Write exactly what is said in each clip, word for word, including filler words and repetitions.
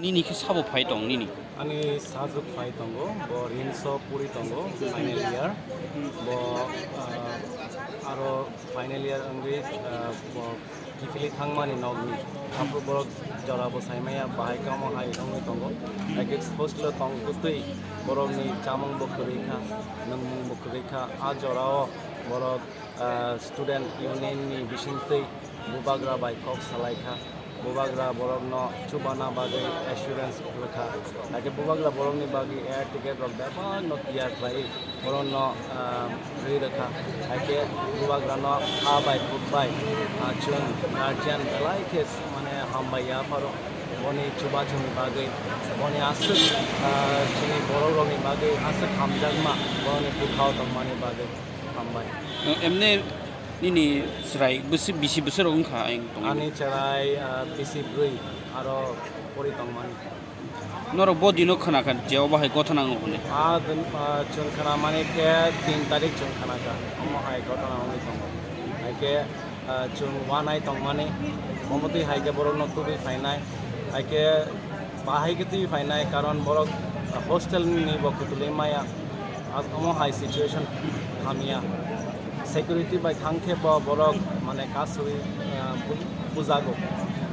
Nini khe sabo phai tong nini? Ani sajwk phai tongo, bo RIMS o puri tongo, final year. Bo, ah, aro final year wngwi, ah, bo kiphilwi thangmani nokni. Aphuru borok jora bo saimaya, bahai kamo hai wngwi tongo. Like hostel o tong kwtwi borokni chamung bo kwrwi kha, nwngmung bo kwrwi kha. A jorao borok, ah, student union ni bisingtwi bubagra bai kok salai kha. Bubagra borokno chubana bagwi assurance rwkha. Haikhe bubagra borokni bagwi air ticket rok bebakno tiyar khlaiwi borokno, ah, rwi rwkha. Haikhe bubagrano ha bai khuk bai, ah, chwng guardian belai khe mane hambai ya pharo boni chubachuni bagwi, boni aswk, ah, chini borok rokni bagwi aswk hamjakma borokni bwkhao tongmani bagwi. Hambai. Emne nini chwrai bisi, bisi bwswk rok wngkha ayang tongwi? Ani chwrai, ah, bisi bwrwi aro pori tongmani. Norok bo dino khwna kha je obo hai gothana wngo hwnwi? Ah, din, ah, chwng khwnamani khe tin tarik chwng khwna kha. Omo hai gothana wngwi tongo. Hai khe, ah, chwng wanai tongmani. Omo twi hai khe borokno tubui phainai. Hai khe bahai khe twi phainai, karon borok hostel ni bo kwtwlwi maya. As-, omo hai situation hamya. Security bai thang khe bo borok mane kasui, ah, bu-, bujago.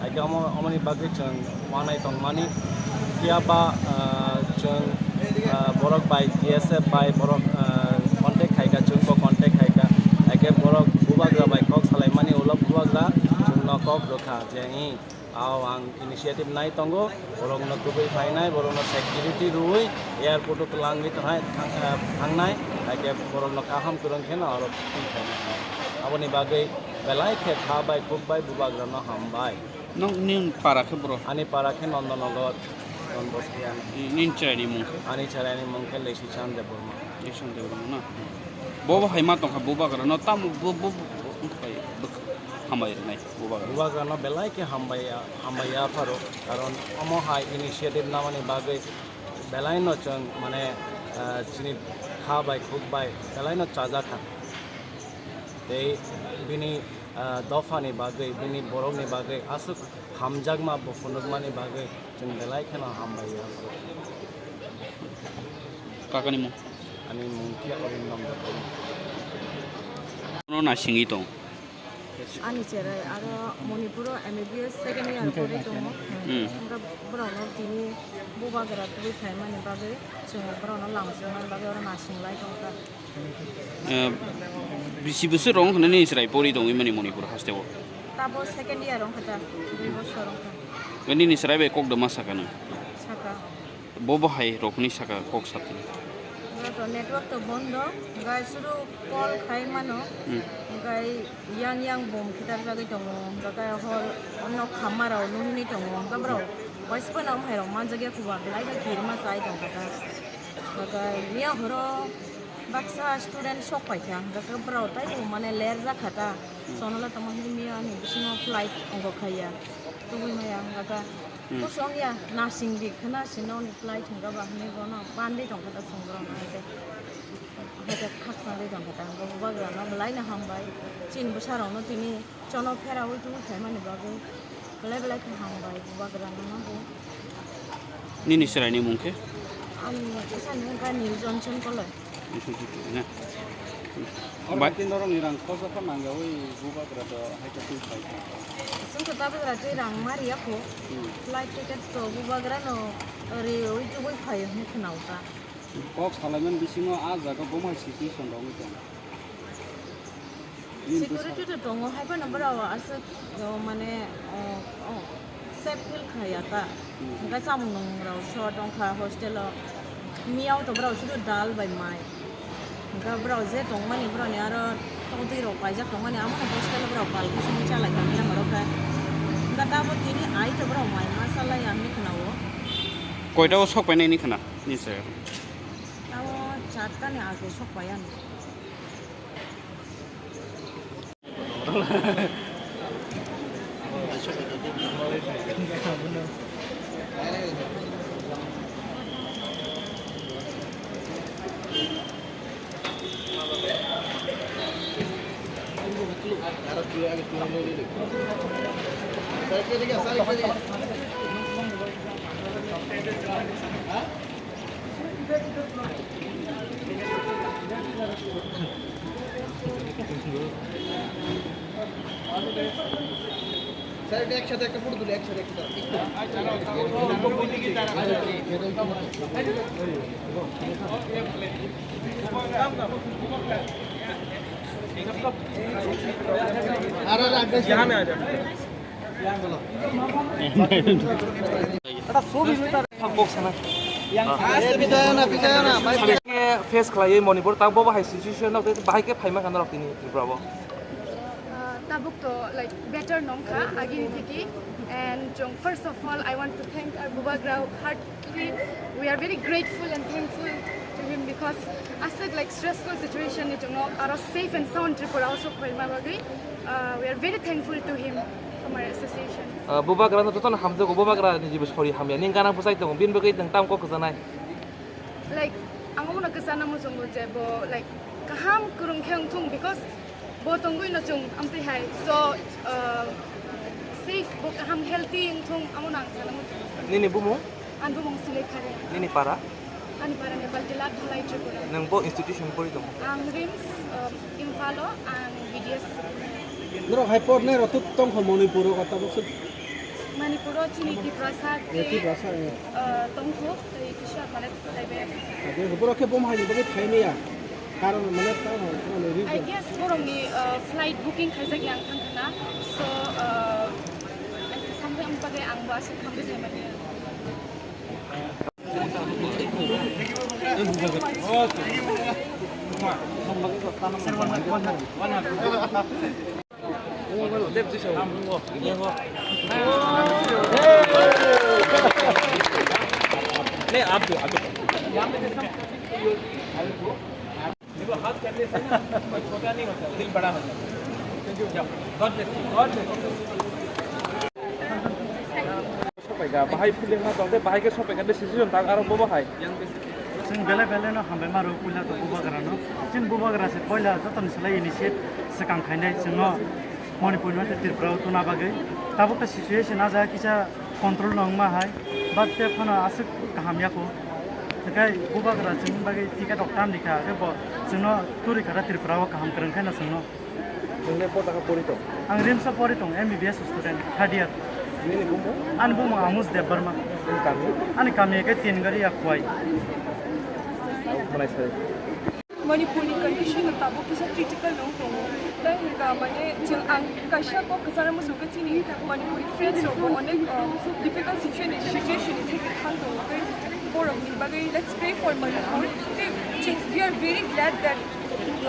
Haikhe omo, omoni bagwi chwng wanai tongmani. Phiya ba, ah, chwng, ah, borok bai B S F bai borok, ah, contact khaikha, chwng bo contact khaikha. Haikhe borok bubagra bai kok salaimani ulo bubagra chwngno kok rwkha je, "Ee, ao ang initiative nai tongo, borokno tubui phainai, borokno security rwui airport o twlangwi thangnai, thang-, ah, thangnai, haikhe borokno kaham kwrwng kheno aro twi phainai." Aboni bagwi belai khe kha bai khuk bai bubagrano hambai. Nokni para khe bro? Ani para khe Nandanagar, Don Bosco. Nini chwraini mung khe? Ani chwraini mung khe Leisichan Debbarma. Leisichan Debbarma na? Bo bo hai ma tongkha bubagrano tamo bo, bo, bo, bo, wngkha bai bwkha hambai rwnai bubagrano. Bubagrano belai khe hambai ya, hambai ya pharo, karon omo hai initiative namani bagwi belaino chwng mane, ah, chini kha bai khuk bai belaino chajakha. Tei bini, ah, dophani bagwi, bini borokni bagwi aswk hamjakma bo phunukmani bagwi chwng belai kheno hambai ya. Kakani mung? Ani mung khe Arindam Debbarma. Bono nasingwi tong? Ani cherai aro Manipur o M B B S second year pori tongo. Hmm. Hwnkhe borokno tini bubagra tubui phaimani bagwi chwng borokno lamsokmani bagwi oro nasinglai tongkha. Eh, bisi bwswk rok wngkha nini chwrai pori tongwi mani Manipur hasteo? Tabo second year wngkha ta, dui bosor wngkha. Nini chwrai bai kok da ma saka nw? Saka. Bo bo hai rok hwnwi saka kok satwi. Oro to network to bondo, gai suru call khai mano, hmm, gai yang yang bom khitar jagwi tongo, gai hor nok khamma rok nugwi tongo, gai borok waisa phano hai rok manjak ya kuba, belai khe kirima chai tongkha ta. Gai miya horo baksa student sok paikha, gai borok tai bo mane ler jakha ta, hmm, sono la tamo hini miya ni bisingo flight ongo khaiya, tubui maya, gai Hmm. Kosong ya, nasing di khna sino ni flight hwnga ba hwnwi bono pandi tongkha ta song borok no hai khe. Hai khe khakchang di tongkha ta hwnga bubagra no belai no hambai. Chini bwsa rok no tini chono pheraui tubui phaimani bagwi belai belai khe hambai bubagra no bo. Nini chwrai ni mung khe? Ani bwsa ni wngkha Nil Johnson Koloi. Oro bai- tin norok ni rang khorsa kha nangya oi bubagra to hai khe twi phai kha. Sungkha bubagra twi rang mariya kho. Hmm. Flight ticket to bubagra no ri oi tubui phai hwnwi khwna kha. Kok salaiman bisingo a jaga bo hai situation rok wngwi tongo. Security to tongo, hai phano borok aswk, o, mane, o, o, safe feel khaya ta. Hmm. Hwnkhe chamung nwngmung rok short wngkha hostel o. Miyao to borok sudu dal bai mai. Hwnkhe borok je tongmani borokni aro tongtwi rok paijak tongmani, amo no hostel o borok pal khe simi chalai kha miya borok khe. Hwnkhe tabo tini ai to borok mai ma salai ya hinwi khwnao. Koita o sok painai hinwi khwna? Nini se. Tabo charta ni age sok pai ani. Sir, এটা একসাথে একটা ফটো তুলি, একসাথে একটা। আর, আর, আর, यहाँ में आ जाओ। Face khlaiwi Manipur, ta bo bahai situation no, bahai khe phaima kha norok tini Tripura o. Uh, tabuk to, like, better nong kha agini thiki, and chwng, first of all, I want to thank our Bubagra heartily. We are very grateful and thankful to him because aswk, like, stressful situation ni chwngno aro safe and sound Tripura o sok phaima bagwi, uh, we are very thankful to him from our association. Ah, Bubagra no jotono hamjago, Bubagra ni jibo sori hamya, ning gana bwsai tongo, bini bagwi nwng tamo kok kwchanai? Like, ang omono kwchana muchungo je bo, like, kaham kwrwng khe wngthung, because bo tongwi no chwng amtwi hai. So, uh, safe, bo kaham healthy wngthung, amono ang sana muchungo. Nini bumung? Ani bumung Sulekha Reang. Nini para? Ani para Nepal Tila, Dhalai, Tripura. Nwng bo institution pori tongo? Ang RIMS, um, Imphal o, ang B D S. Norok hai pornai rok tong kho Manipur o, kota bwswk? Manipur o chini Tiprasa tei, Tiprasa, eh. Uh, tong kho, tei kisa mane thai bai. Ade, borok khe bom hai ni bagwi thai maya. Karon mane tamo, mane reason. I guess borokni, uh, flight booking khaijak yang thang khna. So, uh, something bagwi ang bo aswk khamdi sai manya. नहीं, आप दो, आप दो। देखो, हाथ करने से ना कोई छोटा नहीं होता, दिल बड़ा होता है। जाओ, God bless you, God bless you। Sopaikha, bahai feeling ma tong, tei bahai khe sopaikha, tei decision tak, aro bo bahai. Chwng belai belai no hambai ma rw puila to Bubagra no. Chini Bubagra se poila joto ni slai initiate swkang khainai chwngno Manipur no tei Tripura o tuna bagwi. Tabuk ta situation a jaga kisa control no wngma hai, but te phano aswk kaham ya kho. Hinkhe Bubagra chwngni bagwi ticket rok tam rikha, khe bo chwngno turi kha da Tripura o kaham kwrwng khe no chwngno. Nwng le bo taka pori tong? Ang RIMS o pori tong, M B B S student, third year. Nini bumung? Ani bumung Amuj Debbarma. Nini kami? Ani kami khe Tengari Akhwai. Manai sai. Manipurni condition no tabuk kisa critical no tongo. Tai hwnkha mane chwng ang kaisa kok kwchana muchungkha chini Manipuri friends rok bo onek, uh, difficult situation, situation ni theke thang tongo. Tai borok ni bagwi let's pray for Manipur. Tai chwng, we are very glad that,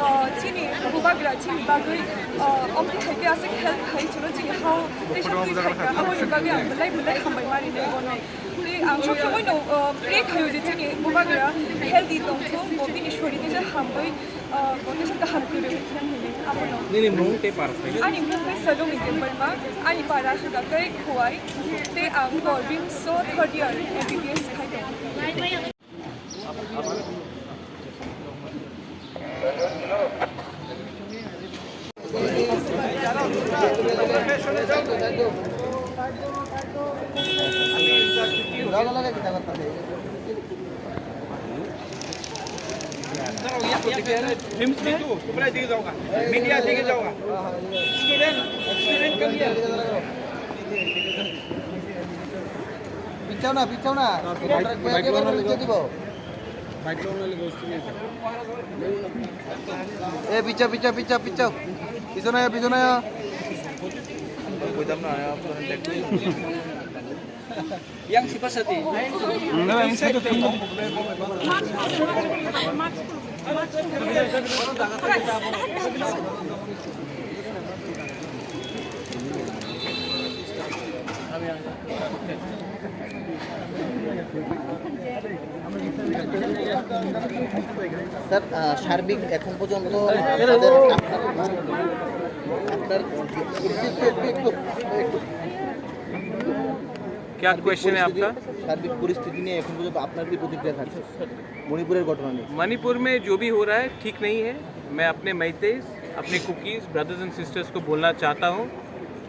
uh, chini Bubagra chini bagwi, uh, omtwi hai khe aswk help khai chwngno chini hao teisa twi khai kha. Aboni bagwi ang belai belai hambai ma rinai bono. Tei ang sob somoi no, uh, pray khaio je chini Bubagra healthy tongthung, bo bini shori teisa hambai, uh, bo teisa kaham kwrwi thang hwnwi abono. Nini mung tei para sai? Ani mung khe Salome Debbarma, ani para khe Khowai, tei ang bo RIMS o third year M B B S khai tongo. RIMS भी तू, तुम्हारा दिखे जाओगा, मीडिया दिखे जाओगा, student, student कम है। পিছাও না, পিছাও না। তোমার কয়েক এবার রেখে দিব। এ, পিছাও, পিছাও, পিছাও, পিছাও। পিছনে আয়, পিছনে আয়। কইতাম না, আপনারা দেখবেন। Yang si pasati. স্যার, আহ, সার্বিক এখন পর্যন্ত তাদের আপনার, আপনার क्या क्वेश्चन है आपका? সার্বিক পরিস্থিতি নিয়ে এখন পর্যন্ত আপনার কি প্রতিক্রিয়া থাকছে মণিপুরের ঘটনা নিয়ে? मणिपुर में जो भी हो रहा है, ठीक नहीं है। मैं अपने मैतेईस, अपने कुकीज़ ब्रदर्स एंड सिस्टर्स को बोलना चाहता हूँ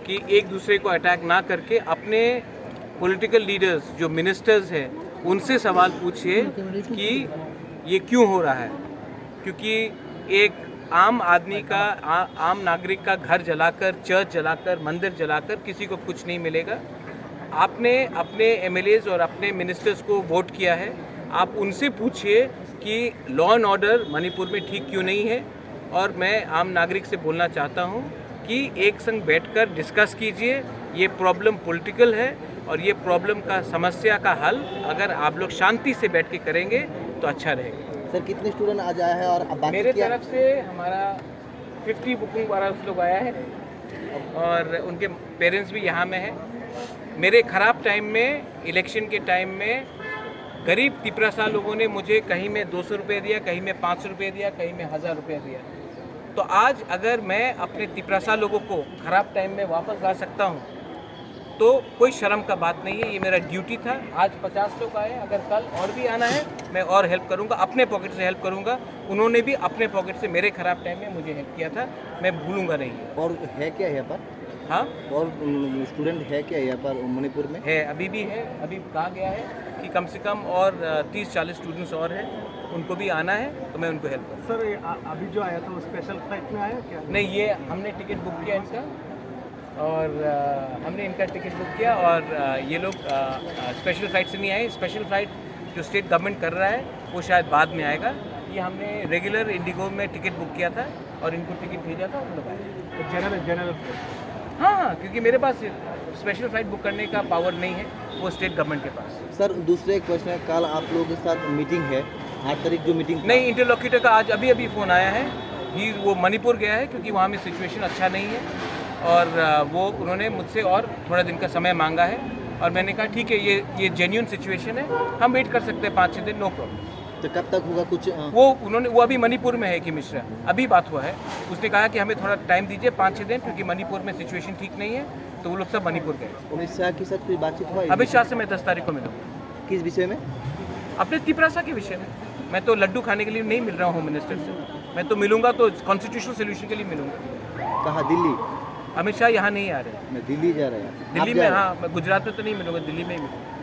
कि एक दूसरे को अटैक ना करके अपने पॉलिटिकल लीडर्स, जो मिनिस्टर्स हैं, उनसे सवाल पूछिए कि ये क्यों हो रहा है, क्योंकि एक आम आदमी का, आ-, आम नागरिक का घर जलाकर, चर्च जलाकर, मंदिर जलाकर किसी को कुछ नहीं मिलेगा। आपने अपने एमएलएज़ और अपने मिनिस्टर्स को वोट किया है, आप उनसे पूछिए कि लॉ एंड ऑर्डर मणिपुर में ठीक क्यों नहीं है। और मैं आम नागरिक से बोलना चाहता हूँ कि एक संग बैठकर डिस्कस कीजिए। ये प्रॉब्लम पॉलिटिकल है और ये प्रॉब्लम का, समस्या का हल अगर आप लोग शांति से बैठ के करेंगे तो अच्छा रहेगा। सर, कितने स्टूडेंट आज आया है और अब बाकी मेरे क्या? तरफ से हमारा फिफ्टी बुकिंग वाला लोग आया है और उनके पेरेंट्स भी यहाँ में है। मेरे ख़राब टाइम में, इलेक्शन के टाइम में गरीब तिपरासा लोगों ने मुझे कहीं में दो सौ रुपये दिया, कहीं में पाँच सौ रुपये दिया, कहीं में हज़ार रुपये दिया। तो आज अगर मैं अपने तिपरासा लोगों को ख़राब टाइम में वापस ला सकता हूँ तो कोई शर्म का बात नहीं है, ये मेरा ड्यूटी था। आज पचास लोग आए, अगर कल और भी आना है मैं और हेल्प करूँगा, अपने पॉकेट से हेल्प करूँगा। उन्होंने भी अपने पॉकेट से मेरे ख़राब टाइम में मुझे हेल्प किया था, मैं भूलूंगा नहीं। और है क्या यहाँ पर? हाँ? और, उम, स्टूडेंट है क्या यहाँ पर मणिपुर में? है, अभी भी है। अभी कहा गया है कि कम से कम और, अ, तीस चालीस स्टूडेंट्स और हैं, उनको भी आना है तो मैं उनको हेल्प करूँगा। सर, ये अ-, अभी जो आया था वो स्पेशल फ्लाइट में आया क्या? नहीं, ये हमने टिकट बुक किया इनका और, अ, हमने इनका टिकट बुक किया और, अ, ये लोग, अ, अ, स्पेशल फ्लाइट से नहीं आए। स्पेशल फ्लाइट जो स्टेट गवर्नमेंट कर रहा है वो शायद बाद में आएगा। ये हमने रेगुलर इंडिगो में टिकट बुक किया था और इनको टिकट भेजा था, उन लोग आए। General, general flight? हाँ, हाँ, क्योंकि मेरे पास स्पेशल फ्लाइट बुक करने का पावर नहीं है, वो स्टेट गवर्नमेंट के पास है। सर, दूसरे एक क्वेश्चन है, कल आप लोगों के साथ मीटिंग है, आठ तारीख जो मीटिंग था। नहीं, इंटरलोक्यूटर का आज अभी अभी फ़ोन आया है। ही, वो मणिपुर गया है क्योंकि वहाँ में सिचुएशन अच्छा नहीं है और, अ, वो, उन्होंने मुझसे और थोड़ा दिन का समय मांगा है और मैंने कहा ठीक है, ये ये जेन्युइन सिचुएशन है, हम वेट कर सकते हैं पाँच छः दिन, नो प्रॉब्लम। तो कब तक होगा कुछ, अ, वो उन्होंने, वो अभी मणिपुर में है कि मिश्रा, अभी बात हुआ है। उसने कहा कि हमें थोड़ा टाइम दीजिए, पाँच छः दिन, क्योंकि मणिपुर में सिचुएशन ठीक नहीं है, तो वो लोग सब मणिपुर गए। अमित शाह के साथ कोई बातचीत हुआ है? अमित शाह से मैं दस तारीख को मिलूंगा। किस विषय में? अपने तिपरासा के विषय में। मैं तो लड्डू खाने के लिए नहीं मिल रहा हूँ होम मिनिस्टर से, मैं तो मिलूंगा तो कॉन्स्टिट्यूशनल सोल्यूशन के लिए मिलूंगा। कहाँ, दिल्ली? अमित शाह यहाँ नहीं आ रहे। मैं दिल्ली जा रहे हैं। दिल्ली आप में, जा रहे हैं? हाँ, मैं गुजरात में तो नहीं मिलूंगा, दिल्ली में ही मिलूंगा।